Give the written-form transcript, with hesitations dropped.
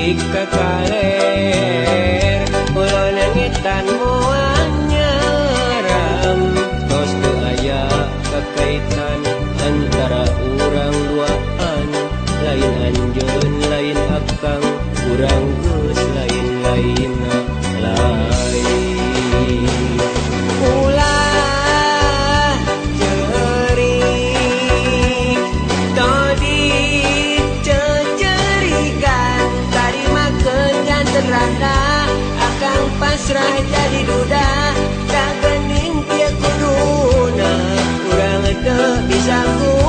Saeutik ka kaler Kulon ngetan moal nyaram. Tos teu aya kakaitan antara urang duaan. Lain anjeun lain akang urang geus lain-lainna lain. Ulah ceurik tadi cecerikan tarimakeun janten randa akang pasrah jadi duda. Tak gening kieu kuduna urang teu bisa ku